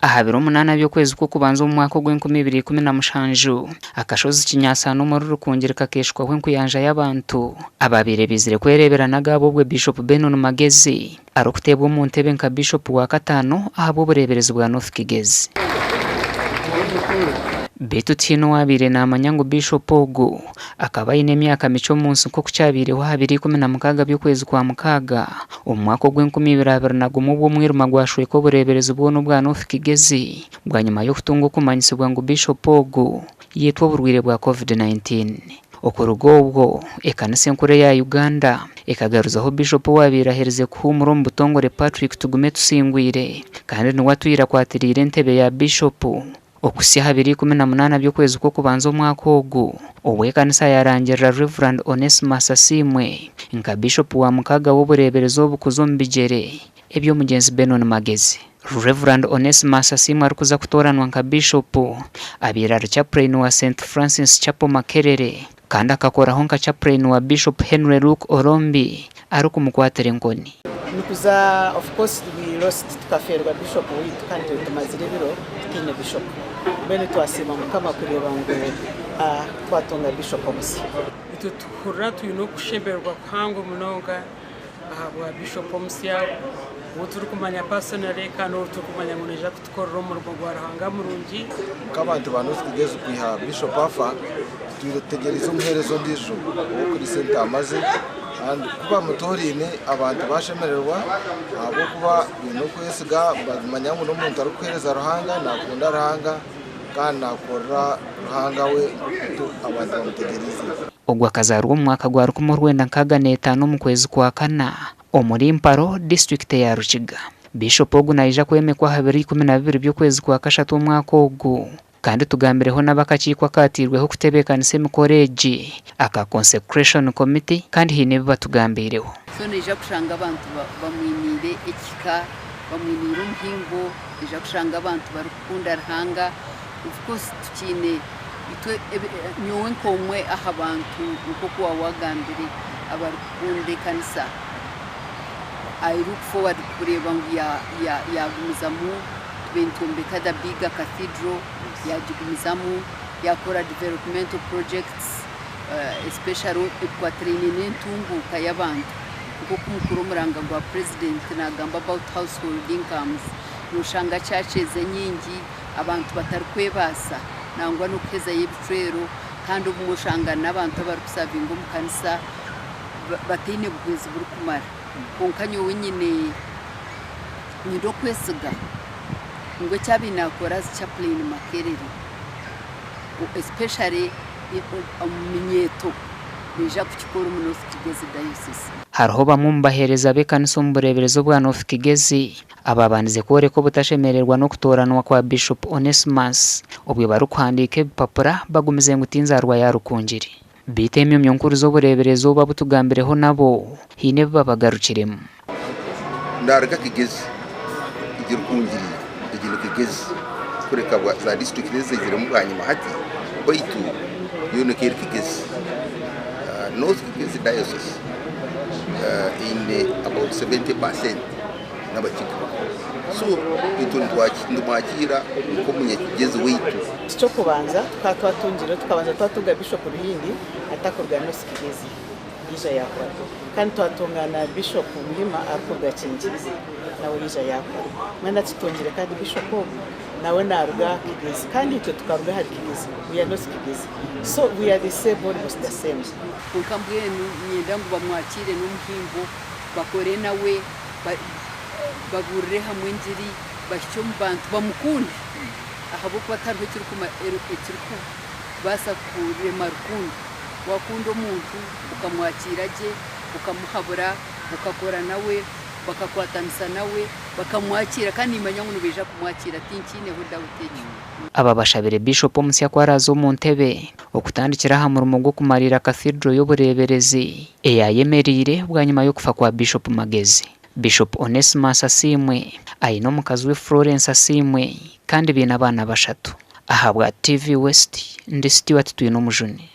Aha biro munaana by'okwezi kw'okubanza omu mwaka ogw'enkumi ibiri ikumi na mushanju, akashozi Kinyasaana omuri Rukungiri kakeeshukwaho enkuyanja y'abantu abaabaire baizire kwereebera n'agaabo obwe Bishop Benon Magezi arikuteebwa omu ntebe nka Bishop wa kataano ahabw'obureeberezi bwa North Kigezi. Beitu tihaine owaabaire naamanya ngu Bishop ogu akaba aine emyaka mikye omu nsi nk'oku kyabaireho aha biro 16 by'okwezi kwa mukaaga Omu mwaka ogw'enkumi ibiri 21 obu omwirima gwashweka obureeberezi bwona obwa North Kigezi bwanyima y'okutunga okumanyisibwa ngu Bishop ogu yaitwa oburwaire bwa Covid 19. Okuruga obwo, ekanisa enkuru eya Uganda ekagaruzaho Bishop owaabaire aherize kuhuumura omu butongore Patrick Tugume Tusingwire kandi niwe atwire akwatiriire entebe ya Bishop Okuhitsya aha biro 18 by'okwezi kw'okubanza omwaka ogu, obu ekanisa yaarangirira Rev. Onesmus Asiimwe nka Bishopu wa mukaaga w'obureeberezi obu kuza omu bigyere eby'omugyenzi Benon Magezi. Rev. Onesmus Asiimwe arikuza kutooranwa nka Bishopu, abaire ari Chaplain wa Saint Francis Chapel Makerere kandi akakoraho nka Chaplain wa Bishop Henry Luke Orombi arikumukwatira enkoni. Nikuza of course we lost tukafeerwa bishop waitu kandi tumazire ebiro tutaine bishop mbwenu twasiima mukama kureeba ngu twatunga bishop omusya. Itwe tuhurira twine okushemererwa kuhango munonga ahabwa bishop omusya ou turikumanya personally kandi ou turikumanya ngu naija kutukorera omurimo gwa Ruhanga murungi. Nk'abantu ba North Kigezi kwiha Bishop afa tutwire tutegyereize omuheereza ondiijo ow'okuriisa entaama ze kandi ku bamutoraine abantu bashemererwa ahabw'okuba baine okwesiga nibamanya ngu n'omuntu arikuheereza Ruhanga, naakunda Ruhanga kandi naakorera Ruhanga we nk'oku abantu bamutegyereize. Ogu akazaarwa omu mwaka gwa 1965 omu kwezi kwa kana omuri Mparo, disiturikiti eya Rukiga. Biishopu ogu naija kwemekwa aha biro 12 by'okwezi kwa kashatu omwaka ogu. Kandi tugambireho n'ab'akakiiko akaatairweho kutebeekanisa emikoro egi aka Consecration Committee kandi haine ebi batugambiireho. So noija kushanga abantu bamwiniire ekihika, bamwiniire omuhimbo, noija kushanga abantu barikukunda Ruhanga. Of course tukiine itwe nyowe nk'omwe aha bantu nk'oku waaba wagambire abarikukunda ekanisa, I look forward kureeba ngu yaagumizamu tube nitwombeka the bigger cathedral, yaagigumizamu, yaakora developmental projects especially ebikwatiraine n'entunguuka y'abantu. Nk'oku mukuru omuranga gwa president naagamba about household incomes, nooshanga churches enyingi abantu batarikwebaasa nangwa n'okuhezayo ebicwero kandi obumwe oshanga n'abantu abarikusavinga omu kanisa bataine buhwezi burikumara. Kwonka nyowe nyine nyine okwesiga ngu eki abaire naakora as chaplain Makerere especially omu minyeeto naija kukikora omu North Kigezi Diocese. Hariho bamwe omu baheereza b'ekanisa omu bureeberezi obwa North Kigezi abaabandize kworeka obutashemererwa n'okutooranwa kwa Bishop Onesmus obwe barikuhandiika ebipapura bagumize ngu tinzaarwa ya Rukungiri. Beitu emyomyo nkuru z'obureeberezi obu abutugambireho nabo haine ebi babagarukiremu. Naruga Kigezi egi Rukungiri egi ni Kigezi kureka za disiturikiti ezizaiziremu bwanyima hati beitu yoona ekaba eri Kigezi. North Kigezi Diocese eine about 70% n'abakiga so itwe nitumwakiira nk'omunyakigyezi waitu. Eky'okubanza tukaba twatungire tukabanza twatunga Bishop Ruhindi atakuruga North Kigezi yaija yakora kandi twatunga na Bishop Muhima arikuruga Kinkizi nawe yaija yakora mbwenu hati tutungire kandi Bishop ogu nawe naruga Kigezi kandi itwe tukaruga ahari Kigezi we are North Kigezi so we are the same almost the same. Kwonka mbwenu niinyenda ngu bamwakiire n'omuhimbo bakore nawe, babuurire hamwe engiri, bahikye omu bantu, bamukunde ahabw'okuba tihariho ekirikubaasa kurema rukundo. Waakunda omuntu okamwakiira gye, okamuhabura, okakora nawe, bakakwatanisa nawe, bakamwakiira kandi niimanya ngu nibaija kumwakiira tinkiineho doubt egyo. Aba bashabire Bishop omusya ku araaze omu ntebe okutandikira aha murimo gw'okumariira Cathedral y'obureeberezi eyaayemereire bwanyima y'okufa kwa Bishop Magezi. Bishop Onesmus Asiimwe aine omukazi we Florence Asiimwe kandi baine abaana bashatu. Ahabwa TV West, ndi Stuart Twinomujuni.